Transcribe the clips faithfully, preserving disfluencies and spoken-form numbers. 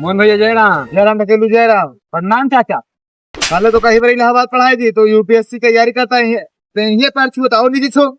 कौन भैया? जयराम। जयराम ढकेलू, जयराम। प्रणाम चाचा। पहले तो कहीं बार इलाहाबाद पढ़ाई थी, तो यूपीएससी तैयारी करता है, तो ये पैर छुआ था और नहीं छो।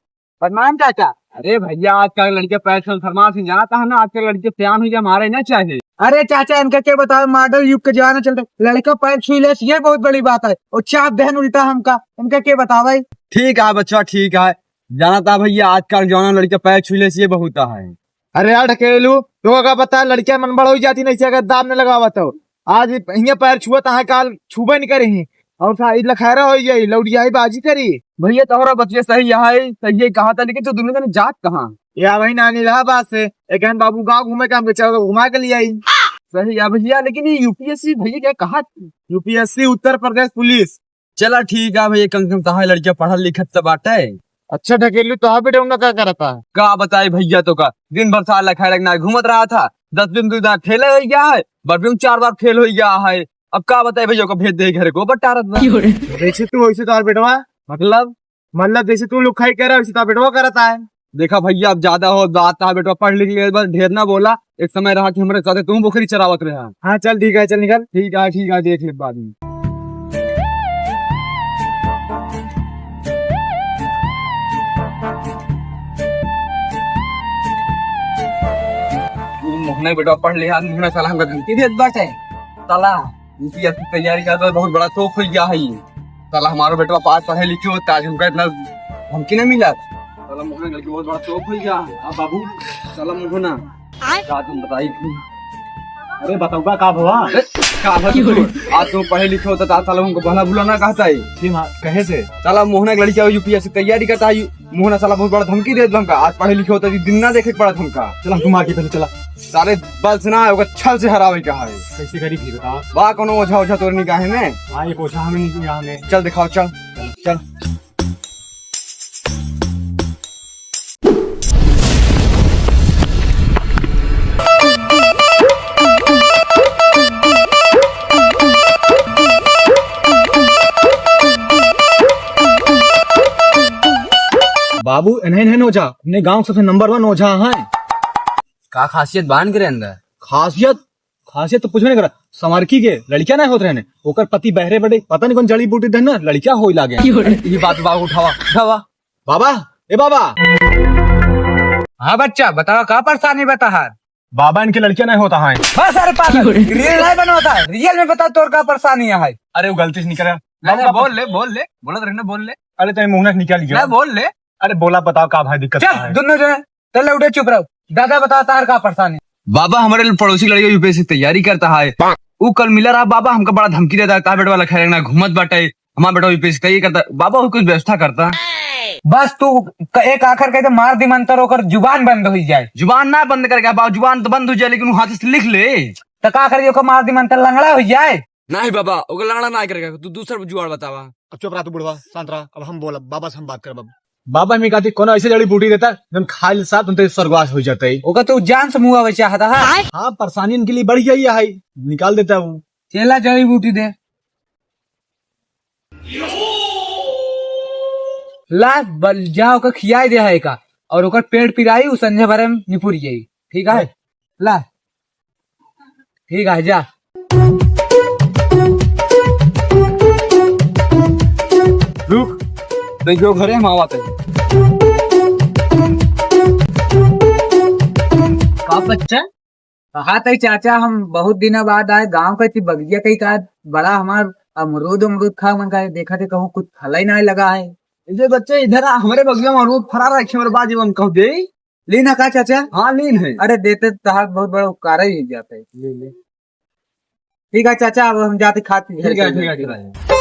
प्रणाम चाचा। अरे भैया, आजकल लड़के पैर छुआ शर्मा सिंह, जानता है ना, आजकल लड़के सियान हुई जा, मारे ना चाहे। अरे चाचा, इनका क्या बताओ, मॉडर्न युग के जमाना चलता है, लड़का पैर छुई ले, ये बहुत बड़ी बात है, और चाप देहन उल्टा हमका, इनका क्या बताओ भाई। ठीक है बच्चा, ठीक है, जानता भैया, आजकल जमाना लड़के पैर छुई ले, ये बहुत है। अरे यार ढकेलू, तो का पता, लड़कियां मन बड़ा हो जाती, नहीं से अगर दाब न लगावा तो। आज इहाँ पैर छुआ, तहाँ काल छुबे नहीं करे ही। और सा इला खैरा हो जाई, लौटिया ही बाजी करी। भैया, तोहरा बतिया सही है, सही है कहा था, लेकिन तू दोनों जने जात कहाँ? या वही नानी इलाहाबाद से, एक हन बाबू गाँव घूमे काम के, चलो घुमा के लिए आई। सही है भैया, लेकिन ये यूपीएससी भैया क्या कहा? यूपीएससी उत्तर प्रदेश पुलिस। चला ठीक है भैया, कम से कम तहार लड़किया पढ़ल लिखत तो बाटे। अच्छा ढकेलू, तोहार बेटा उन्हें का करता है? का बताई भैया, तो का दिन भर साला खैरक ना घूमत रहा था, दस दिन दू दिन खेले हो गया है, बरबी में चार बार फेल हो गया है। अब का बताई भैया, को भेज दे घर को बट्टारत बा। जैसे तू वैसे तोहार बेटवा, मतलब? मतलब जैसे तू लोग खाई कर रहा है, वैसे तोहार बेटवा करता है। देखा भैया, अब ज्यादा हो बात, तोहार बेटवा पढ़ लिख ले, बस ढेर ना बोला। एक समय रहा कि हमरे साथे तू बोकरी चरावत रहा। हाँ, चल ठीक है, चल निकल। ठीक है, ठीक है, देख ले बाद में। मोहना बेटवा पढ़ ले, आज मोहना साला हमका धमकी देत बाटे। साला यूपीएससी तैयारी का तो बहुत बड़ा शौक हो गया है। साला हमारो बेटवा पास पढ़े लिखे होता, आज हमका इतना धमकी नहीं मिला। साला मोहना के बहुत बड़ा शौक हो गया है। आ बाबू, साला मोहना, आय? का तुम बताई थी? अरे बतौबा का भवा? अरे, का भवा तू? आज तुम पढ़े लिखे होता, तो आज साला हमको भला बुला ना कहता है। जी हाँ, कहे से? साला मोहना के लड़किया यूपीएससी तैयारी करता है, मोहना साला बहुत बड़ा धमकी देत बा हमका, आज पढ़े लिखे होता, दिन ना देखे के पड़त हमका। चला, तुम आगे पहले चला। साले बल से ना, ओकर छल से हरावे का है। कैसे करी भी बता? बा कोनो ओझा, ओझा तोर निगाहे में? हाँ, एक ओझा हमें निगाह में। चल दिखाओ, चल, चल। बाबू, इन्हें, इन्हें ओझा, अपने गांव सबसे नंबर वन ओझा हैं। का खासियत बान के अंदर? खासियत? खासियत तो कुछ नहीं करा। संवरकी के लड़किया नहीं होत रहने, ओकर पति बहरे बड़े, पता नहीं कौन जड़ी बूटी देना, लड़किया होई लागे। क्यों रे? ये बात बाबू उठावा, उठावा। बाबा, ए बाबा। हाँ बच्चा, बतावा का परेशानी बा तहार? बाबा, इनके लड़किया नहीं होता है। बस अरे पागल, क्यों रे? रियल नहीं बनवाता है, रियल में बता तोर का परेशानी है। अरे वो गलती से निकला। नहीं, नहीं, बाबा, बोल ले, बोल ले, बोलत रहने, बोल ले। अरे तो मुंह ना निकाल लिया। नहीं, बोल ले। अरे बोला, बताओ का भाई दिक्कत चल, का है? दोनों जने, चल उठे, चुप रहो। दादा बता, तार का परेशानी? बाबा, हमारे पड़ोसी लड़का यूपीएससी तैयारी करता है। उ कल मिला रहा बाबा, हमका बड़ा धमकी देता है, तार बेटवा लखा ना घूमत बाटे, हमार बेटवा यूपीएससी तैयारी करता है। बाबा, वो कुछ व्यवस्था करता। बस तू क-, एक आखर कह दे, मार दी मंतर, ओकर जुबान बंद हो जाए। जुबान ना बंद करेगा बाबा, जुबान तो बंद हो जाए, लेकिन वो हाथ से लिख ले। तो का करिए, ओकर मार दी मंतर, लंगड़ा हो जाए। नहीं बाबा, ओकर लंगड़ा ना करेगा, तू दूसर जुगाड़ बतावा। अब चुप रहा तू बुढ़वा, शांत रहा, अब हम बोलब, बाबा से हम बात करब अब। बाबा, हमें कहती कोनो ऐसे जड़ी बूटी देता, जौन खाइल साथ उनते स्वर्गवास हो जाते। ओकर तो जान से मुआ चाहता है। हाँ, परेशानी इनके लिए बढ़ गई है, निकाल देता हूँ। चला जड़ी बूटी दे। ला, बल, जा ओकर खियाई दे है का, और ओकर पेट पिराई, उ संझा भरे में निपुर जाई। ठीक है? ला। ठीक है, जा। रुक, देखियो घरे हम आवत है। का बच्चा? कहा तई चाचा, हम बहुत दिना बाद आए गांव के, ती बगिया कई का बड़ा हमार अमरूद, अमरूद खा मन का, देखा थे कहूँ कुछ फल ही नहीं लगा है। इधर बच्चे, इधर आ, हमारे बगिया में अमरूद फरा रखे, हमारे बाजी मन कह दे। लीन है का चाचा? हाँ, लीन है। अरे देते तो तहार बहुत बड़ा उपकार ही जाता है। ले, ले। ठीक है चाचा, अब हम जाते खाते घर ठीक है, के ठीक है, लिए। ठीक है।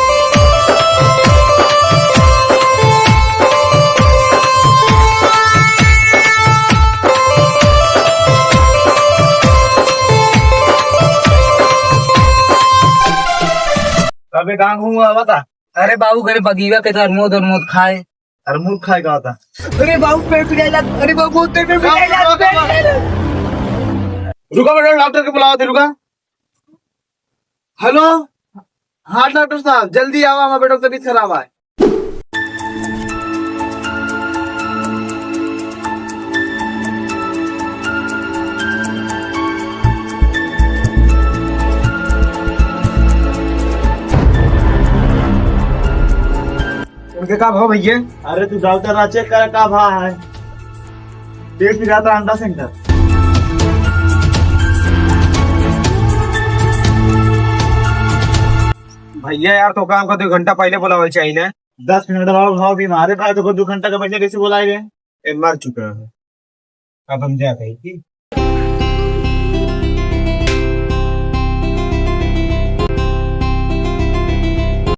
अबे कहाँ घूमा बता? अरे बाबू, घरे बगीवा के तो अरमोद, अरमोद खाए। अरमोद खाए का होता? अरे बाबू, पेट पिराए लाग, अरे बाबू, पेट पिराए लाग, पेट पिराए लाग। रुका बेटा, डॉक्टर के बुलावा थे, रुका। हेलो, हाँ डॉक्टर साहब, जल्दी आवा, हमारे बेटा की तबीयत खराब है। ये का भाव भैया? अरे तू जाओ तो चेक कर का भाव है। पेट पिरात है अंडा सेंटर। भैया यार, तो काम का दो घंटा पहले बुलावे चाहिए ना। दस मिनट भाव, भाव भी मारे भाई, तो दो घंटा का पहले कैसे बुलाए गए? ए, मर चुका है। अब हम जा कहीं की।